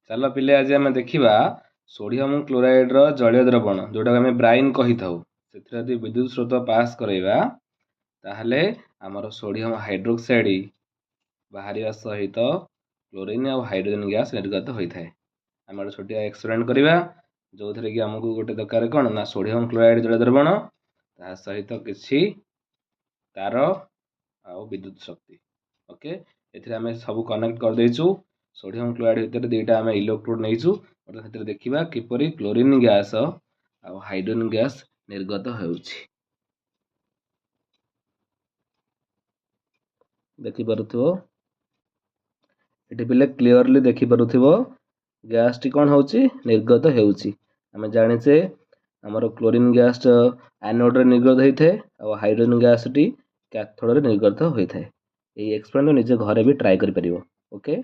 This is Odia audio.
ଚାଲ ପିଲେ, ଆଜି ଆମେ ଦେଖିବା ସୋଡ଼ିୟମ କ୍ଲୋରାଇଡ୍ର ଜଳୀୟ ଦ୍ରବଣ, ଯେଉଁଟାକୁ ଆମେ ବ୍ରାଇନ୍ କହିଥାଉ, ସେଥିରେ ଯଦି ବିଦ୍ୟୁତ ସ୍ରୋତ ପାସ୍ କରାଇବା ତାହେଲେ ଆମର ସୋଡ଼ିୟମ ହାଇଡ୍ରୋକ୍ସାଇଡ୍ ବାହାରିବା ସହିତ କ୍ଲୋରିନ୍ ଆଉ ହାଇଡ୍ରୋଜେନ୍ ଗ୍ୟାସ୍ ନିର୍ଗତ ହୋଇଥାଏ। ଆମେ ଗୋଟେ ଛୋଟିଆ ଏକ୍ସପେରିମେଣ୍ଟ କରିବା, ଯେଉଁଥିରେ କି ଆମକୁ ଗୋଟେ ଦରକାର କ'ଣ ନା ସୋଡ଼ିୟମ କ୍ଲୋରାଇଡ୍ ଜଳୀୟ ଦ୍ରବଣ, ତା ସହିତ କିଛି ତାର ଆଉ ବିଦ୍ୟୁତ ଶକ୍ତି। ଓକେ, ଏଥିରେ ଆମେ ସବୁ କନେକ୍ଟ କରିଦେଇଛୁ। ସୋଡ଼ିୟମ କ୍ଲୋରାଇଡ୍ ଭିତରେ ଦୁଇଟା ଆମେ ଇଲେକ୍ଟ୍ରୋଡ୍ ନେଇଛୁ। ବର୍ତ୍ତମାନ ସେଥିରେ ଦେଖିବା କିପରି କ୍ଲୋରିନ୍ ଗ୍ୟାସ୍ ଆଉ ହାଇଡ୍ରୋଜେନ୍ ଗ୍ୟାସ୍ ନିର୍ଗତ ହେଉଛି। ଦେଖିପାରୁଥିବ ଏଠି ପିଲେ, କ୍ଲିଅରଲି ଦେଖିପାରୁଥିବ ଗ୍ୟାସ୍ଟି କ'ଣ ହେଉଛି, ନିର୍ଗତ ହେଉଛି। ଆମେ ଜାଣିଛେ ଆମର କ୍ଲୋରିନ୍ ଗ୍ୟାସ୍ ଆନୋଡ଼ରେ ନିର୍ଗତ ହୋଇଥାଏ ଆଉ ହାଇଡ୍ରୋଜେନ୍ ଗ୍ୟାସ୍ଟି କ୍ୟାଥୋଡ଼ରେ ନିର୍ଗତ ହୋଇଥାଏ। ଏଇ ଏକ୍ସପେରିମେଣ୍ଟ ନିଜେ ଘରେ ବି ଟ୍ରାଏ କରିପାରିବ। ଓକେ।